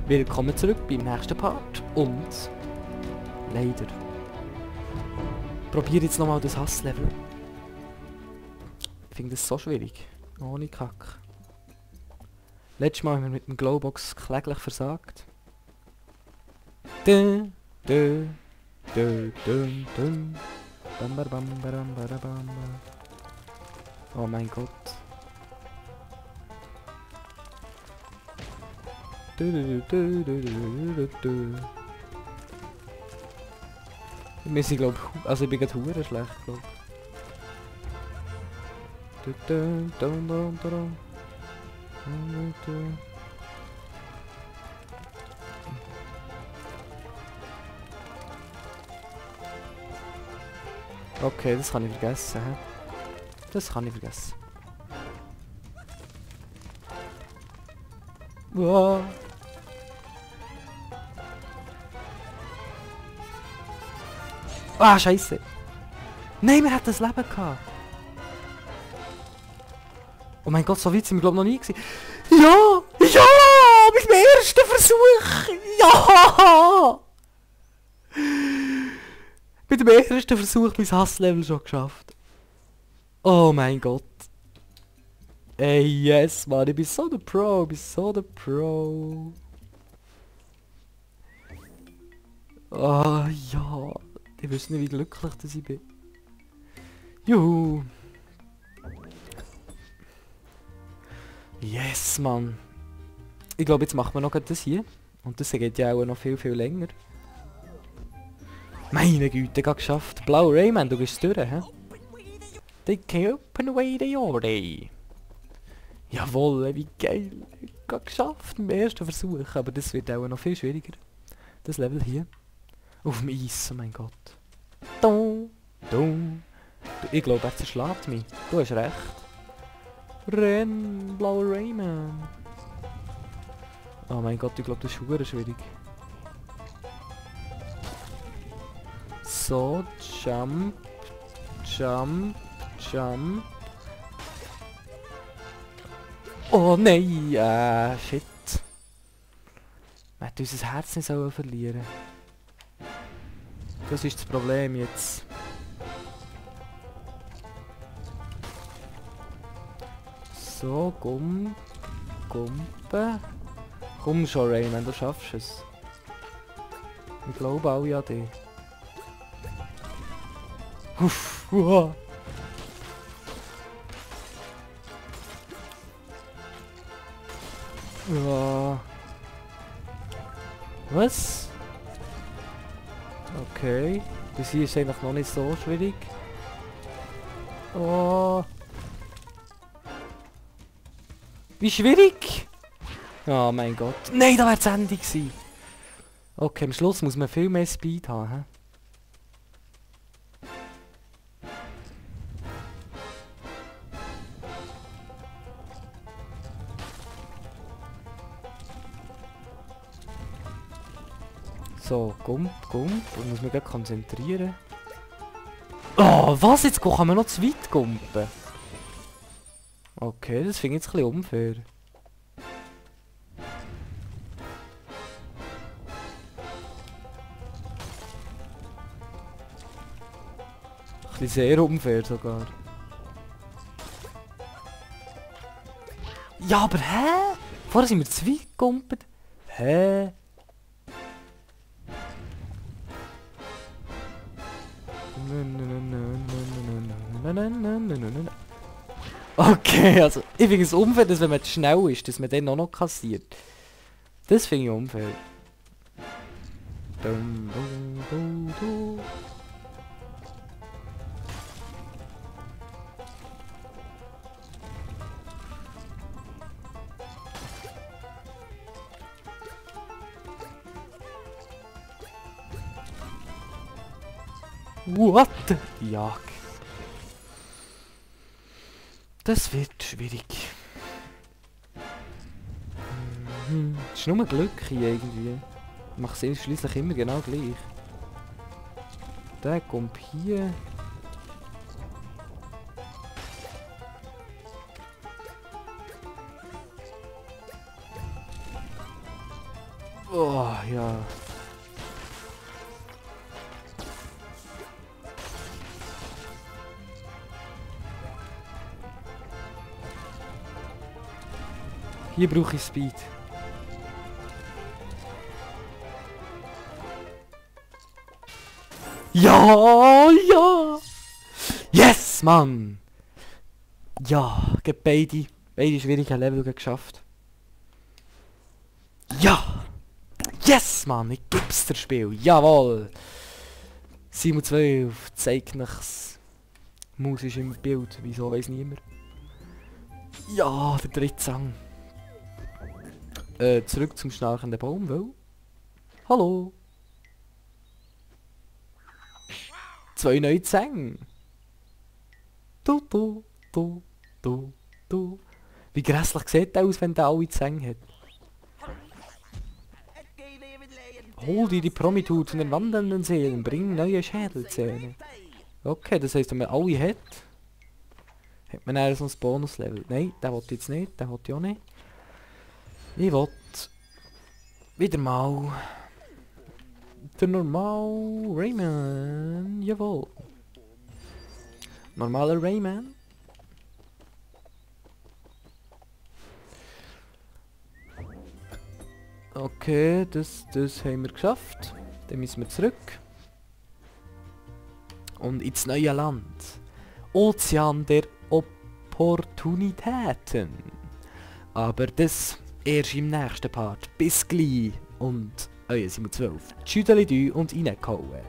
Willkommen zurück beim nächsten Part und leider probiere jetzt nochmal das Hasslevel. Ich finde das so schwierig. Ohne Kack. Letztes Mal haben wir mit dem Glowbox kläglich versagt. Dun, dun, dun, dun, dun. Bam, bam, bam, bam, bam, bam. Oh mein Gott. Wir sind glaube ich, also ich bin gerade hure schlecht, glaube ich. Okay, das kann ich vergessen. He? Das kann ich vergessen. Wow. Ah, scheiße. Nein, wir hatten das Leben gehabt. Oh mein Gott, so weit sind wir glaube ich noch nie gewesen. Ja! Ja! Beim ersten Versuch! Ja! Mit dem ersten Versuch mein Hasslevel schon geschafft. Oh mein Gott. Ey, yes, Mann, ich bin so der Pro, ich bin so der Pro. Oh ja, ich weiß nicht, wie glücklich dass ich bin. Juhu. Yes, Mann. Ich glaube, jetzt machen wir noch das hier. Und das geht ja auch noch viel, viel länger. Meine Güte, gerade geschafft. Blau Rayman, du gehst durch, hä? They can open away the day. Jawohl, wie geil. Gerade geschafft im ersten Versuch. Aber das wird auch noch viel schwieriger. Das Level hier. Auf dem Eis, oh mein Gott. Dum, dum. Ich glaube, er zerschlägt mich. Du hast recht. Renn, blauer Rayman. Oh mein Gott, ich glaube, das ist super schwierig. So, jump, jump, jump. Oh nein, shit. Man hat unser Herz nicht so verlieren. Das ist das Problem jetzt. So, Gumpe. Komm schon, Rayman, du schaffst es. Ich glaube auch an dich. Uff, uah. Ja. Was? Okay. Das hier ist eigentlich noch nicht so schwierig. Oh. Wie schwierig? Oh mein Gott. Nein, da wäre das Ende gewesen. Okay, am Schluss muss man viel mehr Speed haben. He? So, Gump. Ich muss mich gleich konzentrieren. Oh, was? Jetzt kann man noch zu weit gumpen. Okay, das finde ich jetzt ein bisschen unfair. Ein bisschen sehr unfair sogar. Ja, aber hä? Vorher sind wir zu weit gegumpelt. Hä? Okay, also ich finde es unfair, dass wenn man zu schnell ist, dass man dann auch noch kassiert. Das finde ich unfair. What the Jack? Das wird schwierig. Es ist nur Glück hier irgendwie. Ich mache es schließlich immer genau gleich. Der kommt hier. Oh, ja. Hier brauche ich Speed. Ja, ja! Yes, Mann! Ja, ich habe beide schwierigen Level geschafft. Ja! Yes, Mann! Ich geb's dir Spiel! Jawohl! 7:12 zeigt nichts. Maus ist im Bild, wieso weiss niemand. Ja, der dritte Song. Zurück zum schnarchenden Baum, weil... Hallo! 2 neue Zänge! Du, du, du, du, du. Wie grässlich sieht der aus, wenn der alle Zänge hat? Hol dir die Promitud von den wandernden Seelen, bring neue Schädelzähne. Okay, das heisst, wenn man alle hat man eher so ein Bonuslevel. Nein, den wollte ich jetzt nicht, den wollte ich auch nicht. Ich wollte wieder mal der normal Rayman, jawohl. Normaler Rayman. Okay, das haben wir geschafft. Dann müssen wir zurück. Und ins neue Land. Ozean der Opportunitäten. Aber das erst im nächsten Part. Bis gleich. Und euer 7:12. Tschüdeli und reingehauen.